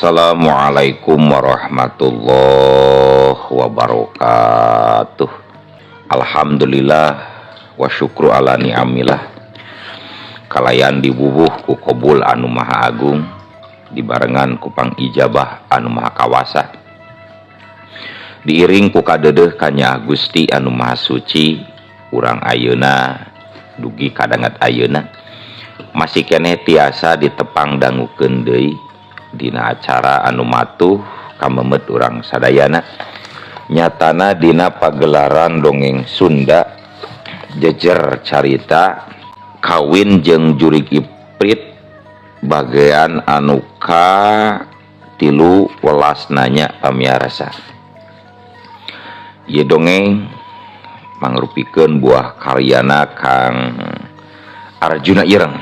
Assalamualaikum warahmatullahi wabarakatuh. Alhamdulillah wa syukru ala ni'amillah. Kalayan dibubuh ku kobul anu maha agung, dibarengan ku pangijabah anu maha kawasa, diiring ku kadeudeuh kanya Gusti anu maha suci. Urang ayeuna dugi kadangat ayeuna masih keneh tiasa ditepang dangukeun deui dina acara anu matuh kamemet urang sadayana, nyatana dina pagelaran dongeng Sunda Jejer Carita Kawin jeung Jurig Iprit bagian anu ka 13 nanya. Pamiarsa, ieu dongeng mangrupikeun buah karyana Kang Arjuna Ireng.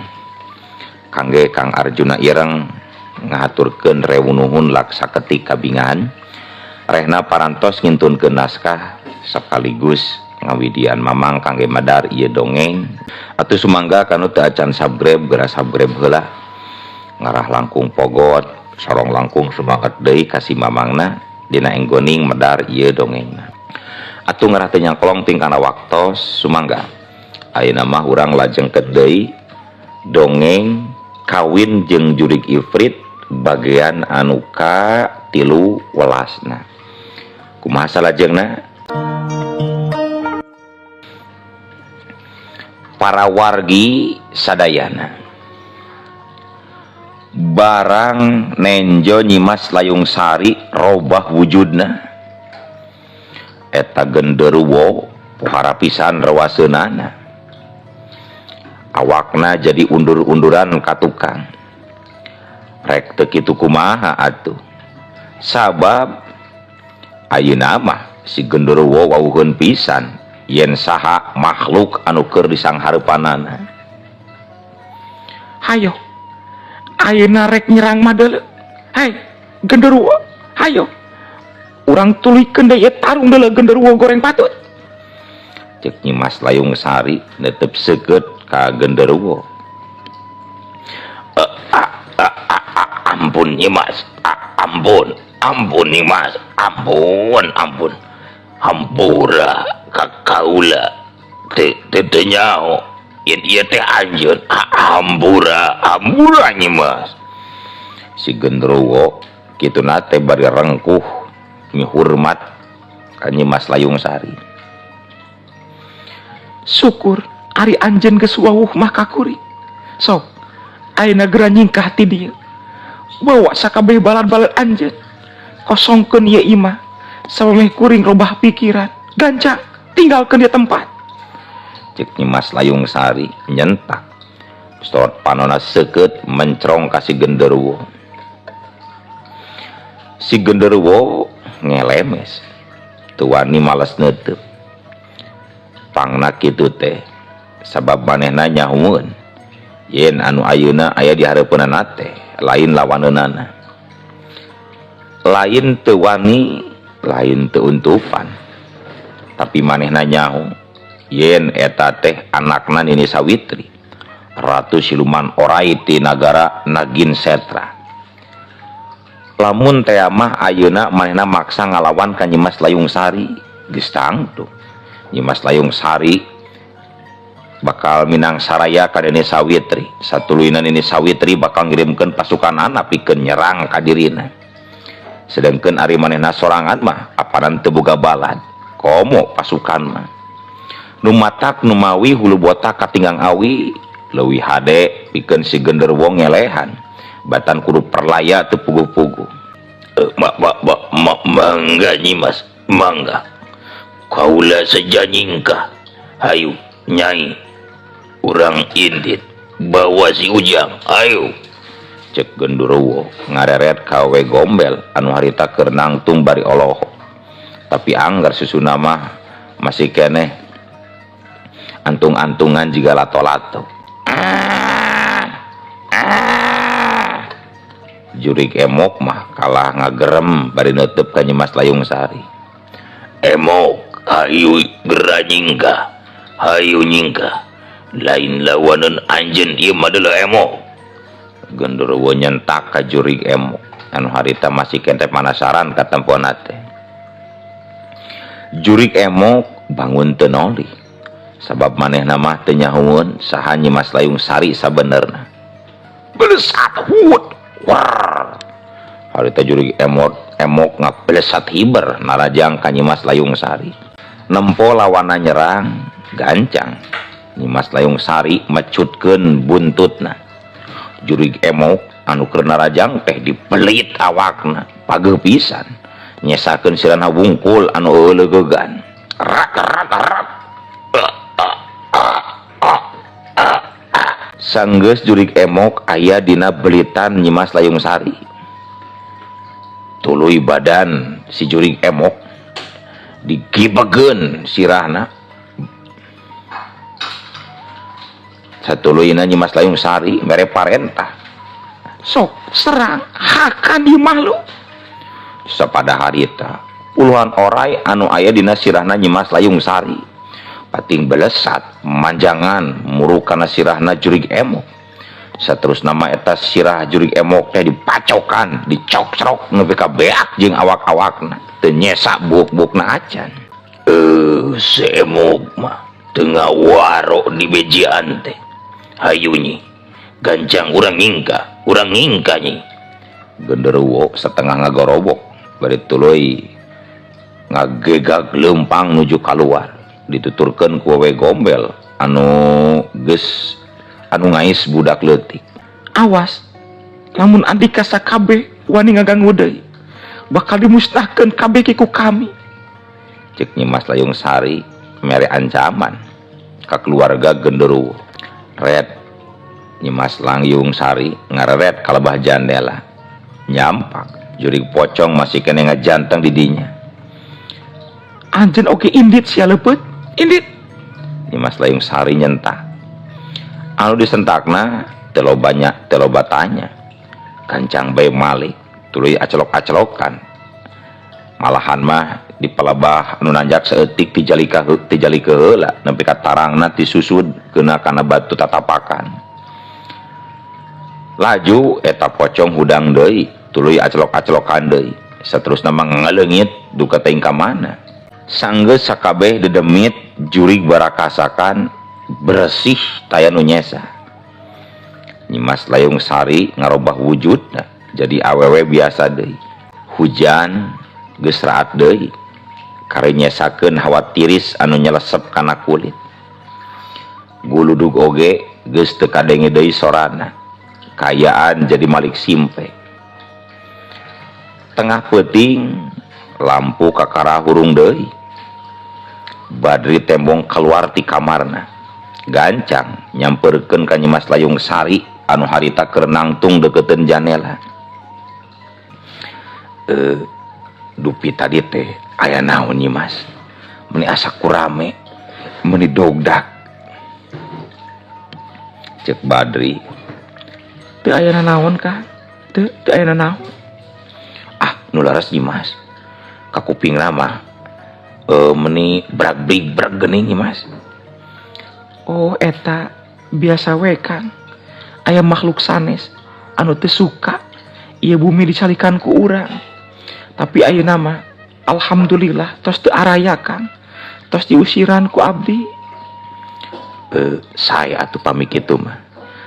Kangge Kang Arjuna Ireng ngahaturkeun rewu nuhun laksa ketik kabingahan rehna parantos ngintunkeun naskah sekaligus ngawidian Mamang kangge madar ieu dongeng. Atuh sumangga kanu teu acan subscribe, geura subscribe heula, ngarah langkung pogot sareng langkung semangat deui ka si Mamangna dina enggoning medar ieu dongengna. Atuh ngarah teu nyangkolong ting kana waktos, sumangga ayeuna mah urang lajengkeun deui dongeng Kawin jeung Jurig Ifrit bagian anu ka 13. Kumaha salajengna, para wargi sadayana? Barang nenjo Nyimas Layung Sari robah wujudna, eta genderuwo pohara pisan rewaseunana, awakna jadi undur-unduran ka tukang. Rek teu kitu kumaha atuh, sabab ayeuna mah si genderuwo wawuheun pisan yen saha makhluk anu keur disanghareupanana. Hayo, ayeuna rek nyerang mah deuleu. Hai genderuwo, hayo urang tuluykeun deui ieu tarung deuleu, genderuwo goreng patut. Cek Nyimas Layung Sari netep seukeut ka genderuwo. Ampun Nyimas, ampun, ampun Nyimas, ampun, ampun, hampura ka kaula, teu teu nyaho yen ieu teh anjeun. Hampura, hampura Nyimas. Si genderuwo kitu nate bari rengkuh mihurmat ka Nyimas Layung Sari. Syukur ari anjeun geus wawuh mah ka kuring. Sok ayeuna geura nyingkah ti dieu, bawa sakabeh balad-balad anjeun, kosongkeun ieu imah samemeh kuring robah pikiran. Gancang tinggalkeun ieu tempat. Cek Nyimas Layung Sari nyentak. Stot panona seukeut mencrong ka si genderuwo. Si genderuwo ngelemes, teu wani males neuteub. Pangna kitu teh sabab manehna nyahueun yen anu ayeuna aya di hareupeunana teh lain lawaneunana, lain teu wani, lain teu untupan, tapi manehna nyaho yen eta teh anakna Nini Sawitri, ratu siluman orai ti nagara Nagin Setra. Lamun teh mah ayeuna manehna maksa ngalawan ka Nyimas Layung Sari, geus tangtu Nyimas Layung Sari bakal minang saraya ka Nini Sawitri. Satuluyna Nini Sawitri bakal ngirimkeun pasukan pikeun nyerang ka dirina, sedangkan ari manehna sorangan mah apanan teu boga balad, komo pasukan mah. Nu matak numawi hulu botak katinggang awi leuwih hade pikeun si genderuwo ngelehan batan kudu perlaya teu puguh-puguh. Ma ma ma ma mangga Nyimas, mangga, kaula seja nyingkah. Hayu Nyai, urang indit, bawa si Ujang, ayo. Cek genderuwo ngareret ka We Gombel anu harita keur nangtung bari olohok, tapi anggar susuna mah masih keneh antung-antungan jiga lato-lato. Ah, ah. Jurig Emok mah kalah ngagerem bari neuteub ka Nyimas Layung Sari. Emok, hayu gera nyingkah, hayu nyingkah, lain lawanan anjeun ieu mah deuleu, Emok. Genderuwo nyentak ka jurig Emok. Anu harita masih keneh panasaran katempona teh. Jurig Emok bangun teu nolih. Sabab manehna mah teu nyahoeun saha Nyimas Layung Sari sabenerna. Belesat hut. War. Harita jurig emok ngabelesat hiber narajang ka Nyimas Layung Sari. Nempo lawana nyerang gancang. Nyimas Layung Sari mecutkeun buntutna. Jurig Emok anu keur narajang teh dipelit awakna pageuh pisan. Nyesakeun sirana wungkul anu euleugeugan. Rak rak rak. Sanggeus jurig Emok aya dina belitan Nyimas Layung Sari. Tuluy badan si jurig Emok digibegeun sirahna. Satuluyna Nyimas Layung Sari mere parentah. Sok serang hakan di makhluk. Sapada harita puluhan orai anu aya dina sirahna Nyimas Layung Sari. Pating belesat manjangan muruk kana sirahna jurig Emok. Saterusna mah eta sirah jurig Emok teh dipacokan, dicokcrok nepi ka beak jeung awak-awakna. Teu nyesa buuk-buukna acan. Si Emok mah teu ngawaro di bejian teh. Hayu nyi, gancang urang ngingka nyi. Genderuwo setengah ngagorobok bari tuluy ngagegag leumpang nuju kaluar. Dituturkeun ku wewe gombel anu geus anu ngais budak leutik. Awas lamun andika sakabeh wani ngaganggu deui bakal dimusnahkeun kabeh ku kami. Cek Nyimas Layung Sari mere ancaman ka keluarga genderuwo. Red Nyimas Layung Sari ngareret kalebah jandela. Nyampak jurig pocong masih kene ngajanteng di dinya. Anjeun oge indit sia leupeut, indit. Nyimas Layung Sari nyentak. Anu disentakna teu loba nya, teu loba tanya. Gancang bae malik, tuluy acelok-acelokan. Malahan mah di palebah anu nanjak saeutik tijali keheula nepi ka tarangna tisusud keuna kana batu tatapakan. Laju eta pocong hudang deui, tuluy acelok-acelokan deui. Saterusna mah ngaleungit duka teuing ka mana. Sanggeus sakabeh dedemit jurig barakasakan beresih taya nu nyesa. Nyimas Layung Sari ngarobah wujudna jadi awewe biasa deui. Hujan geus raat deui kare nyesakeun hawa tiris anu nyelesep kana kulit. Guludug oge geus teu kadenge deui sorana. Kayaan jadi malik simpe. Tengah peuting lampu kakara hurung deui. Badri tembong keluar ti kamarna. Gancang nyamperkeun ka Nyimas Layung Sari anu harita keur nangtung deukeuteun janela. Dupi tadi teh aya naon Nyimas? Meuni asa kurame, meuni dogdak. Cek Badri, teu aya naon ka? Teu aya naon. Ah, nu laras Nyimas. Ka kupingna mah meuni brag-brig brag geuning Nyimas. Oh, eta biasa we Kang. Aya makhluk sanes anu teu suka ieu bumi dicalikan ku urang. Tapi ayeuna mah alhamdulillah tos teu araya Kang. Tos diusiran ku abdi. Saya atuh pamit kitu mah.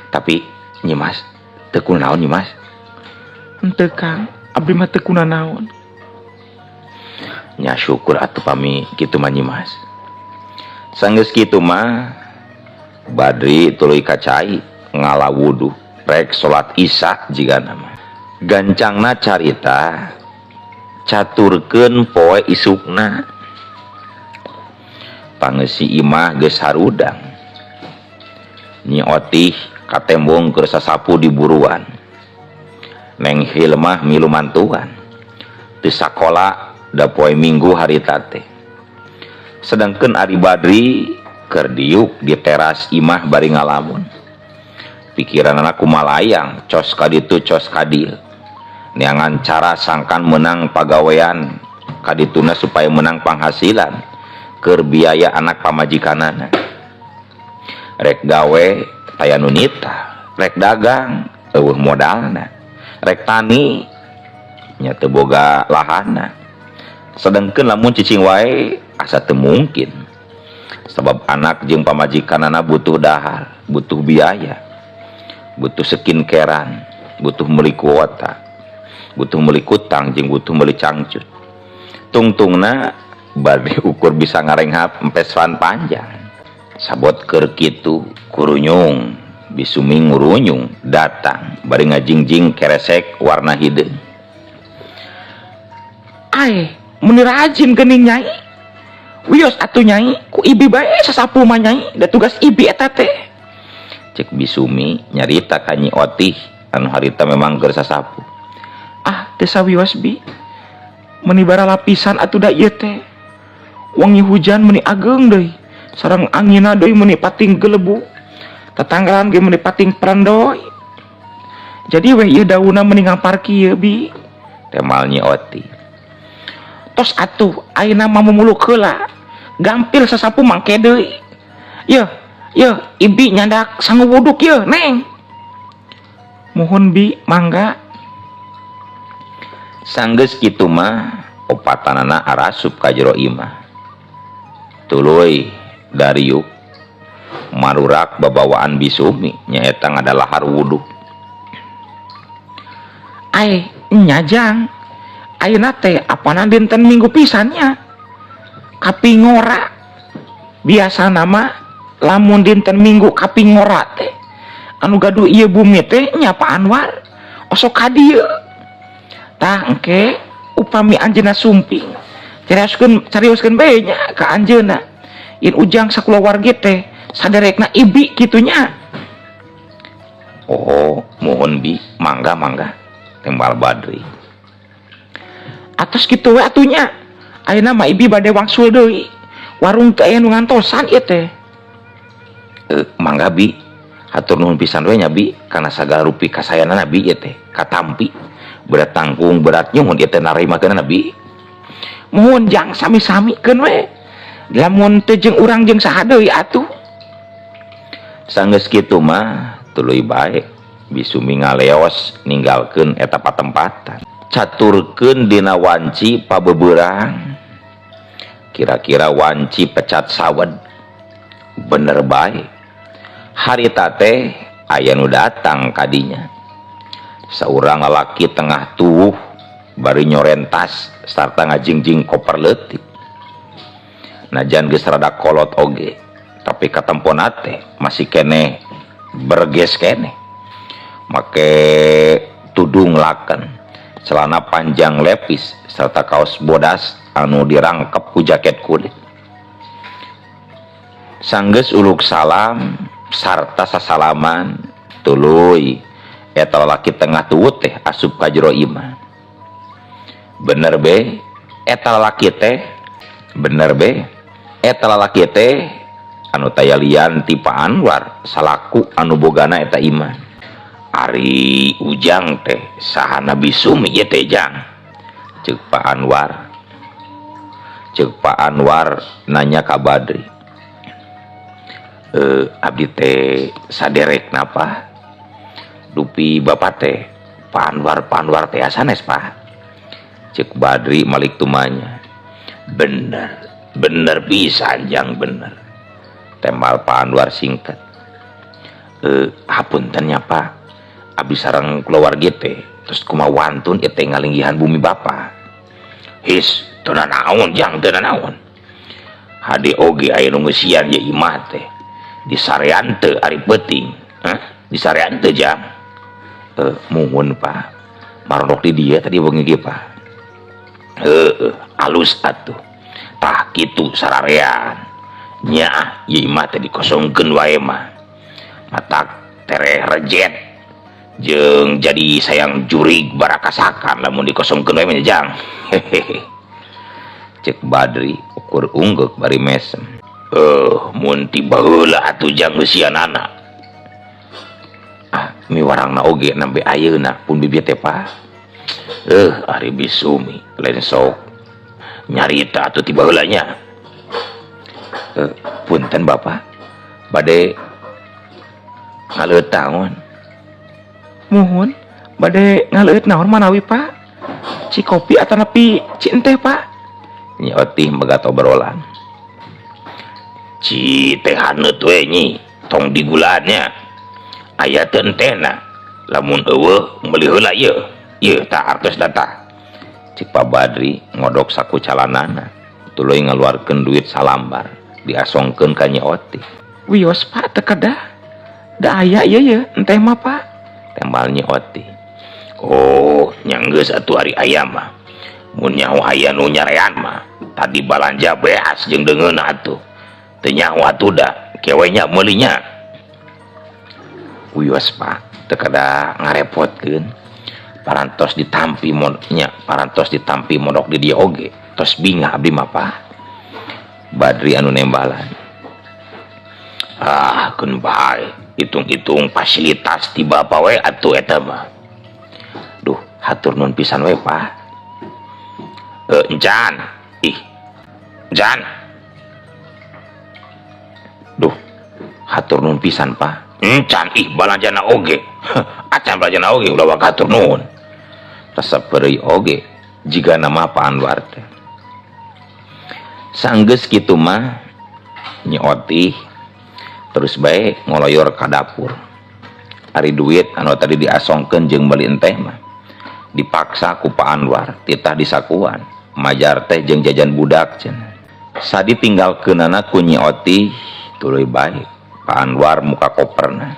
Tapi Nyimas teu kunaon Nyimas? Henteu Kang, abdi mah teu kunanaon. Nya syukur atuh pami kitu mah Nyimas. Sanggeus kitu mah Badri tuluy ka cai ngala wudu rek salat Isya jigana mah. Gancangna carita caturkeun poe isukna. Pangeusi imah geus harudang. Nyi Otih katembong keur sasapu di buruan. Neng Hilmah milu mantuan. Teu sakola da poe Minggu harita teh. Sedangkeun Ari Badri keur diuk di teras imah bari ngalamun. Pikiranana kumalayang cos ka ditu cos ka dieu. Neangan cara sangkan menang pagawean kadituna supaya menang panghasilan keur biaya anak pamajikanana. Rek gawe taya nu nita, rek dagang eueuh modalna, rek tani Nya teu boga lahanna. Sedengkeun lamun cicing wae asa teu mungkin. Sebab anak jeung pamajikanana butuh dahar, butuh biaya, butuh skincarean, butuh meuli kuota, butuh meuli kutang jeung butuh meuli cangcut. Tungtungna bade ukur bisa ngarenghap empeswan panjang. Sabot keur kitu kurunyung, Bisumi ngurunyung datang bari ngajingjing keresek warna hideung. Ae, meni rajin geuning, Nyai. Wios atuh, Nyai, ku Ibi bae sasapu mah, Nyai, da tugas Ibi eta teh. Cek Bisumi nyarita ka Nyi Otih anu harita memang keur sasapu. Ah, teu sawios, Bi. Meni bara lapisan atuh da ieu teh. Wangi hujan meni ageng deui. Sareng anginna deui meni pating gelebu. Tetanggalan ge meni pating prendoy. Jadi weh ieu daunna meni ngampar kieu, Bi. Temal Nyi Otih. Tos atuh ayeuna mah mumuluk heula. Gampil sasapu mangke deui. Yeuh, yeuh, Ibi nyandak sangu wuduk yeuh, Neng. Muhun, Bi, mangga. Sanggeus kitu mah opatanana arasup ka jero imah. Tuluy dariuk marurak babawaan Bisumi nyaeta ngadalahar wuduk. Ae, nya, Jang. Ayeuna teh apana dinten Minggu pisan nya. Kapingora. Biasana mah lamun dinten Minggu kapingora teh anu gaduh ieu bumi teh nya Pak Anwar osok ka dieu. Tah, engke upami anjeunna sumping, carioskeun carioskeun bae nya ka anjeunna. Yen Ujang sakulawargi teh saderekna Ibi kitu nya. Oh, mohon, Bi, mangga, mangga. Tembal Badri. Atos kitu we atuh nya. Ayeuna mah Ibi bade wangsul deui. Warung teu aya nu ngantosan ieu teh. Mangga, Bi. Hatur nuhun pisan we nya, Bi, kana sagala rupi kasayanana Bi ieu teh. Katampi. Berat tanggung berat nyuhun ieu teh narimakeunana, Bi. Muhun, Jang, sami-sami keun we. Lamun teu jeung urang jeung saha deui atuh. Sanggeus kitu mah tuluy bae Bisumi ngaleos ninggalkeun eta patempatan. Caturkeun dina wanci pabeberang. Kira-kira wanci pecat sawed. Bener bae. Harita teh aya nu datang kadinya. Saurang lalaki tengah tuwuh bari nyoren tas sarta ngajingjing koper leutik. Najan geus rada kolot oge, tapi katempona teh masih keneh berges keneh. Make tudung laken, celana panjang lepis serta kaos bodas anu dirangkep ku jaket kulit. Sanggeus uluk salam sarta sasalaman, tuluy eta lalaki tengah tuwuh teh asup ka jero imah. Bener be, eta lalaki teh, bener be, eta lalaki teh anu taya lian ti Pak Anwar salaku anu bogana eta imah. Ari Ujang teh sahana Bisumi ieu teh, Jang? Ceuk Pak Anwar. Ceuk Pak Anwar nanya ka Badri. Abdi teh saderekna, Pak. Dupi bapak teh Pak Anwar, Pak Anwar teh sanes, Pak? Cek Badri malik tumanya. Bener, bener pisan, Jang, bener. Tembal Pak Anwar singkat. Hapunten nya, Pak. Abdi sareng keluarga teh terus kumaha wantun ieu teh ngalinggihan bumi bapak? His, teu naon, Jang, teu naon. Hade oge aya nu ngeusian ieu imah teh. Disarean teu ari peuting? Hah? Disarean teu, Jang? Muhun, Pak. Marondok di dieu tadi wengi ge, Pak. Heeh, alus atuh. Tah, kitu sararean. Nya, ieu imah teh dikosongkeun wae mah. Matak tereh rejet jeung jadi sayang jurig barakasakan lamun dikosongkeun wae mah, Jang. Hehehe. Cek Badri ukur unggeuk bari mesem. Mun ti baheula atuh, Jang, ngeusianana. Ah, miwarangna oge nembe ayeuna pun bibit teh, Pak. Ari Bisumi lain sok nyarita atuh ti baheula nya. Punten, Bapak. Bade ngaleueut naon? Muhun, bade ngaleueut naon manawi, Pak? Ci kopi atanapi ci enteh, Pak? Nyi Otih megat obrolan. Ci teh haneut we, Nyi, tong digulaan nya. Aya teu entehna? Lamun euweuh, meuli heula ieu. Ieu tah, artosna tah. Cik Pak Badri ngodok saku calanana, tuluy ngaluarkeun duit salambar, diasongkeun ka Nyi Otih. Wios, Pak, teu kedah. Da aya ieu ye enteh mah, Pak. Tembal Nyi Otih. Oh, nya geus atuh ari aya mah. Mun nyaho aya nu nyarean mah, tadi balanja beas jeung deungeun atuh. Teu nyaho atuh da, kewe nya meulinya. Wios, Pak, teu kedah ngarepotkeun. Parantos ditampi nya, parantos ditampi mondok di dieu oge. Tos bingah abdi mah, Pak. Badri anu nembalan. Ah, keun bae, hitung-hitung fasilitas ti bapa we atuh eta mah. Duh, hatur nuhun pisan we, Pak. Eh, encan. Ih. Encan. Duh, hatur nuhun pisan, Pak. Encan, ih, balanjana oge. Acan balanjana oge ulah waka hatur nuhun. Resep peureuy oge jiga nama Pak Anwar teh. Sanggeus kitu mah, Nyi Otih terus bae ngoloyor ka dapur. Ari duit anu tadi diasongkeun jeung meuli enteh mah dipaksa ku Pak Anwar titah disakuan, majar teh jeung jajan budak cenah. Sadi tinggalkeunana ku Nyi Otih, tuluy bae Pak Anwar muka koperna,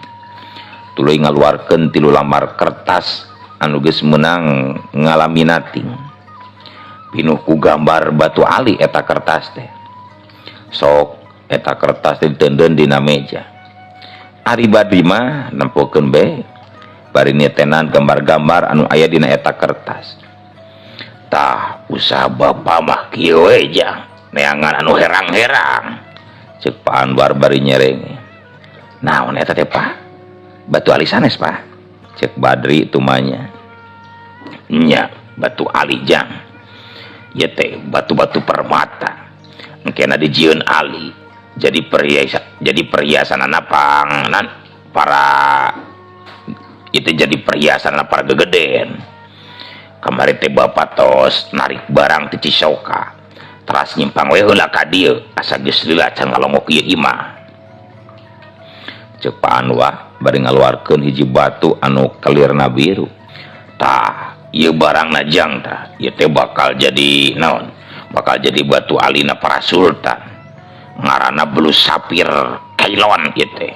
tuluy ngaluarkeun 3 lambar kertas anu geus meunang ngalaminating, pinuh ku gambar batu ali eta kertas teh. Sok eta kertas teh diteundeun dina meja. Ari Badri mah nempokeun bae bari nitenan gambar-gambar anu aya dina eta kertas. Tah, usaha bapa mah kieu we, Jang, neangan anu herang-herang, cek Pak Anwar bari nyerenge. Naon eta teh, Pak? Batu ali sanes, Pak? Cek Badri tumanya. Nya, batu ali, Jang. Ieu teh batu-batu permata, engkena dijieun ali jadi perhiasan, jadi perhiasan pangnan para itu, jadi perhiasan para gegeden. Kamari teh bapak tos narik barang ti Cisoka, teras nyimpang we heula ka dieu, asa geus lila can ngalongok ieu imah, cek Pak Anwar bari ngaluarkeun hiji batu anu kelirna biru. Tah, ieu barang, Jang, tah ieu teh bakal jadi naon, bakal jadi batu alina para sultan, ngaranna blue sapphire Ceylon. Ieu teh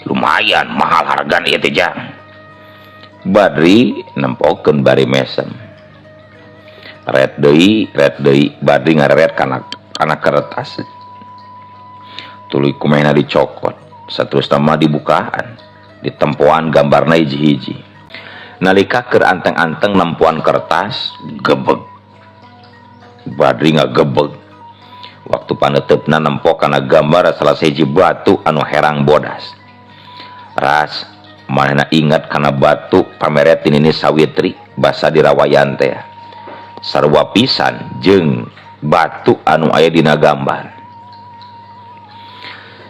lumayan mahal hargana ieu teh, Jang. Badri nempokeun bari mesem. Ret deui, ret deui, Badri ngareret kana kertas, tuluy kumehna dicokot. Saterusna mah dibukaan, ditempoan gambarna hiji-hiji. Nalika keur anteng-anteng nempoan kertas, gebeg. Badri ngagebeg waktu paneuteup nempo kana gambar salah sahiji batu anu herang bodas. Ras manehna ingat kana batu pamere ti Nini Sawitri basa dirawayan teh, sarua pisan jeung batu anu aya dina gambar.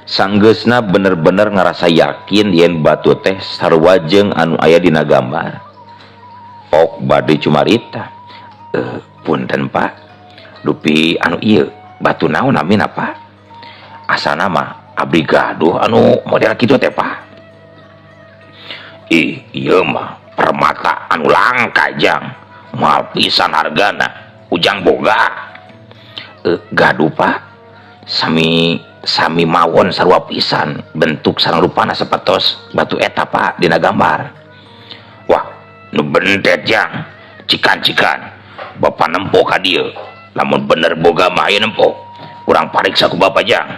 Sanggeusna bener-bener ngerasa yakin yen batu teh sarua jeung anu aya dina gambar, ok Badri cumarita, "Eh, punten, Pak, dupi anu ieu batu naon namina, Pak? Asana mah abdi gaduh anu model kitu teh, Pak." Ih, ieu mah permata anu langka, Jang, mahal pisan hargana. Ujang boga? Eh, gaduh, Pak, sami sami mawon, sarua pisan bentuk sareng rupana sapertos batu eta, Pak, dina gambar. Wah, nu bentet, Jang. Cikan-cikan bapak nempo ka dieu, lamun bener boga mah aya nempo, urang pariksa ku bapak, Jang.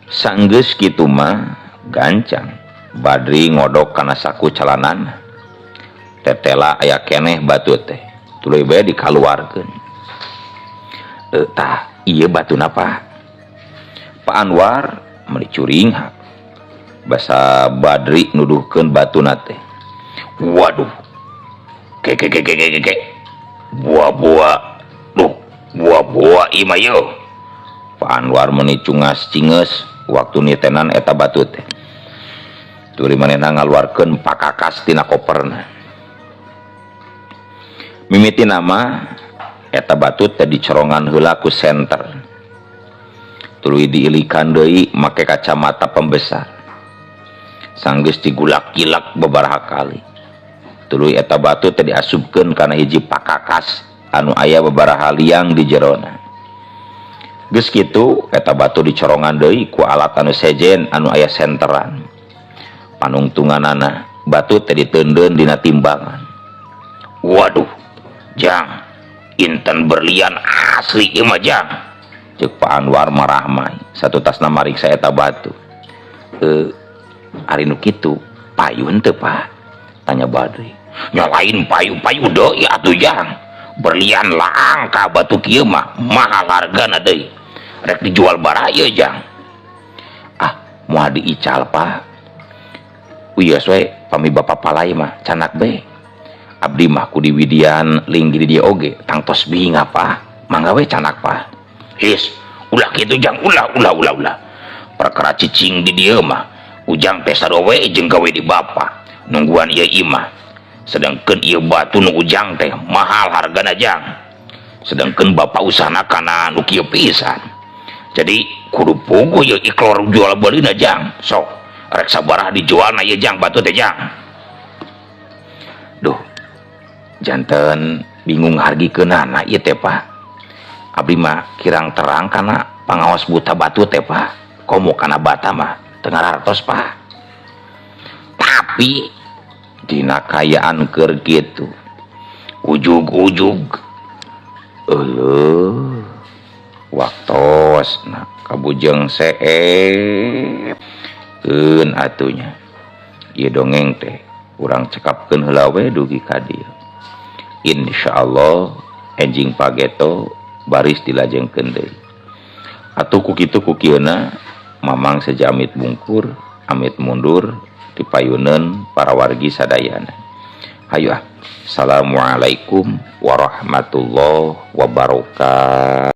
Sanggeus kitu mah gancang Badri ngodok kana saku calanan, tetela aya keneh batu teh, tuluy bae dikaluarkeun. E, tah ieu batuna, Pak. Pak Anwar meuni curinghak basa Badri nuduhkeun batuna teh. Waduh, ke ke ke ke ke ke, buah-buah, duh, buah-buah ieu mah yo. Pak Anwar meuni cungas cinges waktu nitenan eta batu teh. Tuluy manehna ngaluarkeun pakakas tina koperna. Mimiti nama eta batu teh dicorongan heula ku senter, tuluy diilikan deui make kacamata pembesar. Sanggeus digulak-gilak beberapa kali, tuluy eta batu teh diasupkeun kana hiji pakakas anu aya bebaraha liang di jerona. Geus kitu, eta batu dicorongan deui ku alat anu sejen anu aya senteran. Panungtunganana, batu teh diteundeun dina timbangan. "Waduh, Jang, intan berlian asli ieu mah, Jang," ceuk Pak Anwar marahmai satutasna mariksa eta batu. "Ari nu kitu payun teu, Pak?" tanya Badri. "Nya lain payu-payu deui atuh, Jang. Berlian langka, batu kieu mah mahal hargana deui. Rek dijual baraha ieu, Jang?" "Ah, moal diical, Pak. Wios we, pami Bapak palay mah candak be. Abdi mah ku diwidian linggih di dieu oge tangtos bingah, Pak. Mangga we candak, Pak." "His, ulah kitu, Jang, ulah, ulah, ulah, ulah. Perkara cicing di dieu mah Ujang teh sarua we jeung gawe di Bapak, nungguan ieu imah. Sedangkan ieu batu nu Ujang teh mahal hargana, Jang. Sedangkan Bapak usahana kana nu kieu pisan, jadi kudu puguh ieu iklor jual beulina, Jang. Sok, rek sabaraha dijualna ieu, Jang, batu teh, Jang?" "Duh, janten bingung hargikeunana ieu teh, Pak. Abdi mah kirang terang kana pangaos buta batu teh, Pak. Komo kana bata mah teu ngarartos, Pak. Tapi dina kaayaan keur kitu, ujug-ujug euleuh waktosna kabujeng seep keun atuh nya. Ieu dongeng teh urang cekapkeun heula we dugi ka dieu. Insyaallah enjing pageto baris dilajengkeun deui atuh. Ku kitu ku kieuna, Mamang seja amit bungkur, amit mundur dipayuneun para wargi sadayana. Hayu ah. Assalamualaikum warahmatullahi wabarakatuh.